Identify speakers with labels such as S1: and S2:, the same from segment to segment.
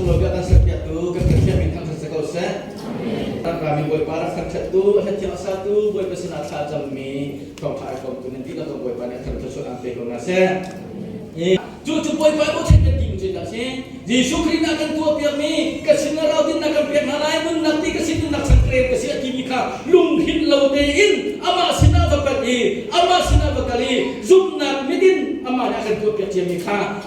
S1: sunglawi bia kan serpiaktu kan Pathian min thangṭhat si ko seh. Rami Bawipa rak thangṭhattu, a hlathiang a satu, Bawipa sinah thla cammi thawngṭha ai kawmtu nan dihlak zong Bawipa nih a thar thluachuah an pe ko hna seh. Cu cu Bawipa bochan kan ti cu dah si. Jesuh Khrih nih a kan tuahpiakmi ka sin ah rautinnak kan pek hna lai, nunnak ti ka sin nunnak changreu ka si a timi kha lunghrinh lo tein amah sinah va panh i amah sinah va kal i zumhnak mit in amah nih a kan tuahpiak ciami kha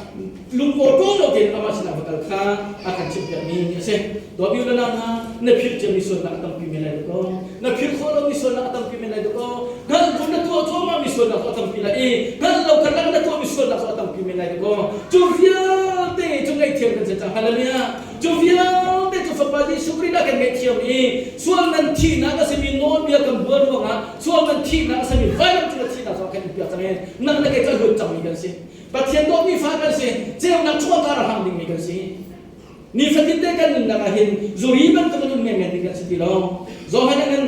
S1: lungawṭawm lo tein amah sinah va kal kha a kan chimhpiakmi a si. Dawt u le nau hna, na philh ciami sualnak a tampi men lai dakaw. Na philh khawh lomi sualnak a tampi men lai dakaw. Hngalh bu na tuah cuahmahmi sualnak cu a tampi lai i hngalh lo karlak na tuahmi sualnak cu a tampi men lai dakaw. Cu vialte cu ngaihthiam kan si cang. Hallelujah. Cu vialte cu Fapa Jesuh Khrih dah kan ngaihthiam i sual man thihnak a simi nawlbia kan buar ruangah sual man thihnak a simi vailam cung a thihnak cu a kan inpiak cang i nang le kei cu a luat cangmi kan si. Pathian dawtmi fa kan si. Ceunak chungah kar a hlang dingmi kan si. Nifatin te kan nunnak ah hin zuri bantuk in um menmen ding kan si ti lo. Johan an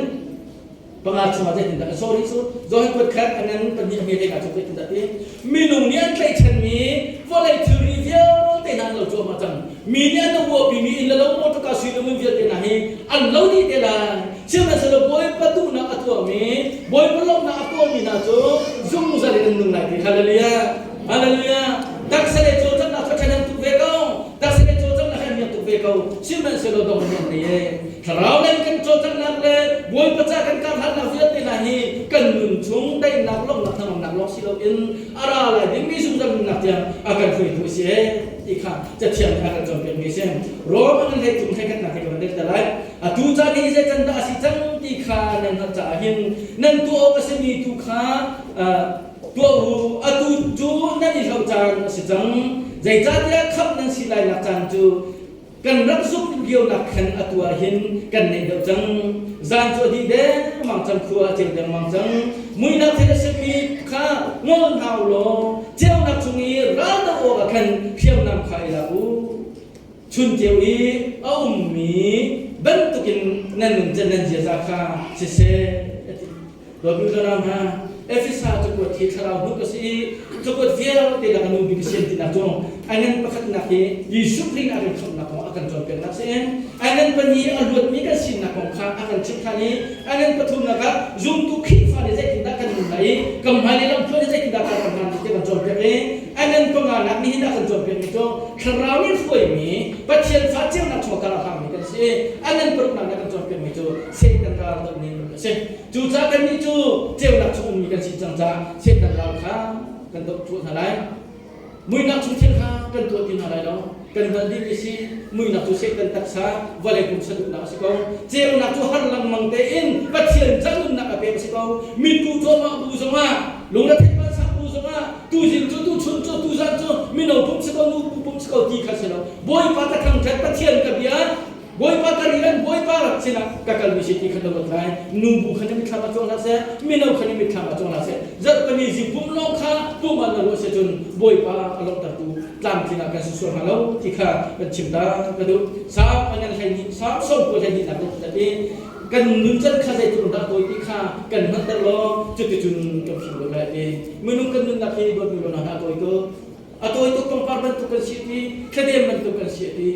S1: panga chungah zeitindah sorry su Johan kuat khat an pahnih a hme ka chung zeitindah ti minung nih an tlaihchanmi vawlei thilri vialte hna an lo cuahmah cang mi nih an uapi mi inn le lo motorka sui vialte hna hi an lo dih te lai sihmanhsehlaw Bawipa duhnak a tuahmi Bawipa lawmhnak a kawlmi hna cu zungzal in an nung lai ti hallelujah hallelujah taksa le cawlcanghnak cu ṭhahnem tuk ve ko taksa le cawlcanghnak hi an tuk ve ko sihmanhsehlaw dong in an nei e thlarau lei kan cawlcanghnak le Bawipa ca kan karhlannak vialte hna hi kan nun chung daihnak lawmhnak hnangamnak lawng si loin a ra lai dingmi zungzal nunnak tiang a kan hruaitu a si e ti kha cathiang nih a kan cawnpiakmi a si Rom an hlei tung hlei khatnak hi ka van del lai atu caan hi zei can dah a si cang ti kha nan hngalh caah hin nan tuah awk a simi tu kha tuah u atu cu nan i hloh caan a si cang zeicahtiah khamh nan si lainak caan cu kan rak zumh lionak khan atu ah hin kan neih deuh cang zan cu a dih dengmang cang khua a ceu dengmang cang muinak thil a simi kha ngol hna u law ceunak chung i ral doh awkah khan hriamnam kha i lak u chun ceu i a ummi bantukin nan nuncan nan ziaza kha siseh a ti Dawtmi Zoram hna, Efesa cakuat hi thlarau hnuk a si i cakuat vialte lak a nu bik a si an tinak cu a ngan pakhatnak hi Jesuh Khrih nih a kan khamhnak kong a kan cawnpiaknak si in a ngan pahnih a luatmi kan sinak kong kha a kan chimh ṭhan i a ngan pathumnak ah zumtu Khrihfa nih zeitindah kan nun lai i kan hmailei lamthluan hi zeitindah kan kan hman ti kan cawnpiak i a ngan panganak nihin a kan cawnpiakmi cu thlarau nih hruaimi Pathian fa ceunak chung kar a hlangmi kan si i a ngan paruknak nih a kan cawnpiakmi cu Satan ral doh ning a si. Cucaah kannih cu ceunak chung ummi kan si cang caah Satan ral kha kan doh tuah hna lai. Muihnak chung thil kha kan tuah ti hna lai lo. Kan hngalh dihmi si muihnak cu Satan taksa vawlei pumsa duhnak a si ko. Ceunak cu har lengmang tein Pathian ca nunnak a pek a si ko. Mitkuh cuahmah bu zongah lungretheih vansak bu zongah tuzing cu tuchun cu tuzan cu mino pum si ko nu pum si ko ti kha si lo. Bawipa ka thangṭhat Pathian ka bia Bawipa ka rian Bawipa rak sinah ka kalmi si ti kha na ruat lai. Nubu kha na mitthlam ah cuang hlah seh, mino kha na mitthlam ah cuang hlah seh. Zarhpini zing pum lawng kha pum ah na ruah si cun Bawipa a lawmhtertu tlamtling ah kan si sual hnga lo ti kha kan chim ta ka duh. Salm an 12 Salm 92 nak kan i kan nuncan kha zeitluk dah tawi ti kha kan hngalhter law cuticun kan fim ko lai ti. Minung kan nunnak hi dawtmi lo hna tawi tuk. A tawi tuk pangpar bantuk kan si ti, thladem bantuk kan si ti.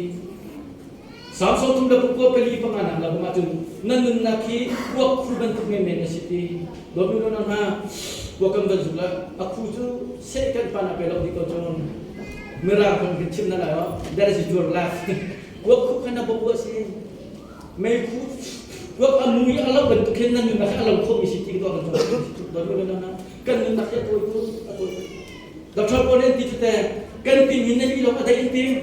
S1: Salm sawmthum le pakua pali panga nak la bang ahcun na nunnak hi kuak khu bantuk menmen na si ti. Dawtmi lo hna kuak kan van zuk la a khu cu seh kan pan a pe lo di ko cun mirang kan kan chim na lai oh that is your life kuak khu khan na bo si mei khu kuak a mui a lo bantuk hin na nunnak hi a lo kho mi si ti ko kan chim dawtmi lo hna kan nunnak hi a tawi tu a tawi Dr. Paul ti cu te kan tin hin na li long a dai in tim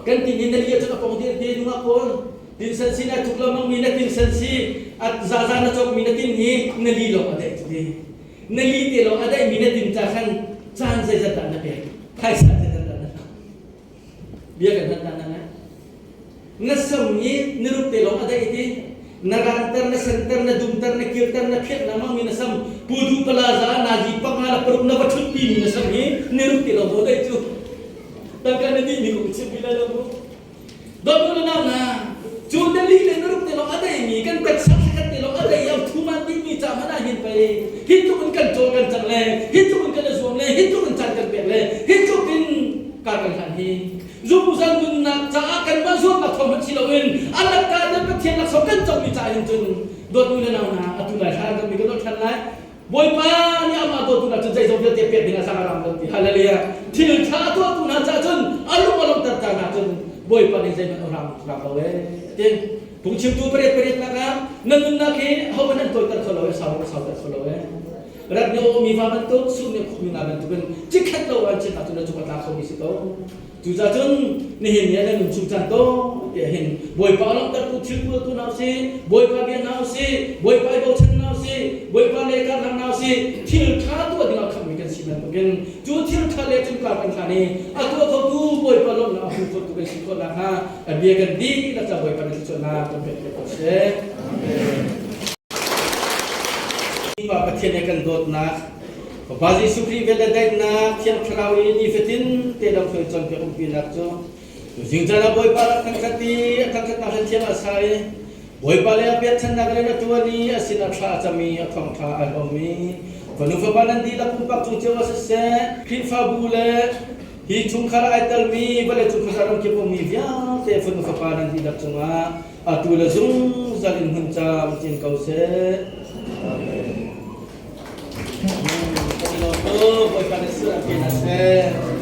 S1: Kan tin in na li ahcun a pong dir te nungak pawl tinsan si na tuk lengmang mi na tinsan si a zaza na cawk mi na tin hi na li lawng a daih ti na li te lawng a daih mi na tin ca khan caan zeizat dah na pek phaisa zeizat dah na bia kan hman ta na na sam hi na rup te lawng a daih ti na ranter na senter na dumter na kirter na phiat lengmang mi na sam pudu plaza nazi panga la paruk na va thut pi mi na sam hi na rup te lawng daih cu tangka na dih mi ko chim lai lo mu dawt mu na na cu na li le na rup te lawng a dei mi kan taksa khat te lawng a dei yang thu man ding mi ca hmanh ah hin pei hi tluk in kan cawl kan cang le hi tluk in kan i zuam le hi tluk in caan kan pek le hi tluk in kar kan hlan hi. hi zungzal nunnak caah kanmah zuamnak thawng hmanh si loin a lakka te Pathian laksawng kan comi caah hin cun dawtnu le nau hna atu lai thla kan mi kan dawt ṭhan lai. Bawipa nih amah dawtu hna cu zeizong vialte pek ding ah zang a ram lo ti. Hallelujah. Thil ṭha a tuahtu hna caah cun a lung a lawmhter ta hna cun Bawipa nih zeihmanh a ram ram lo ee tin. Phungchimtu pariat pariatnak ah na nunnak hi hohmanh an tawiter kho lo ee, sau sauter kho lo ee. Rat nih a mi va bantuk, sur nih a khuhmi nga bantukin cikhat lo an cin ahcun na cung a tla khomi si ko. Cucaah cun nihin ni ah na nun chung caan tawn te hin Bawipa a langhtertu thil tuahtu hna usih, Bawipa bia hna usih, Bawipa i bochan hna usih, Bawipa le kar hna usih, thil ṭha tuah dingah khamhmi kan si bantukin cu thil ṭha le cungkar kan hlan i a tuah khotu Bawipa lawmhnak a hmu khotu kan si khawh nakhnga a bia kan dihlak ca Bawipa nih thluachuahnak kan pek piak ko seh. Amen. Pa Pathian he kan dawtnak Fapa Jesuh Khrih vel le daihnak Thiang Thlarau i nifatin te lamhruai cawnpiak umpinak cu tuzing caan ah Bawipa rak thangṭhat i a thangṭhatnak he thiang a sa i Bawipa le a pekchanhnak rian a ṭuan i a sinah thla a cam i a thawngṭha a hlawm i fanu fapa nan dihlak pumpak cung cio ah siseh Khrihfabu le hi chungkhar ah ai telmi vawleicung khuaza ramkip ummi vialte fanu fapa nan dihlak cungah atu le zungzal in hmun camcin ko seh. Amen. Bawipa nih sur an pe hna seh.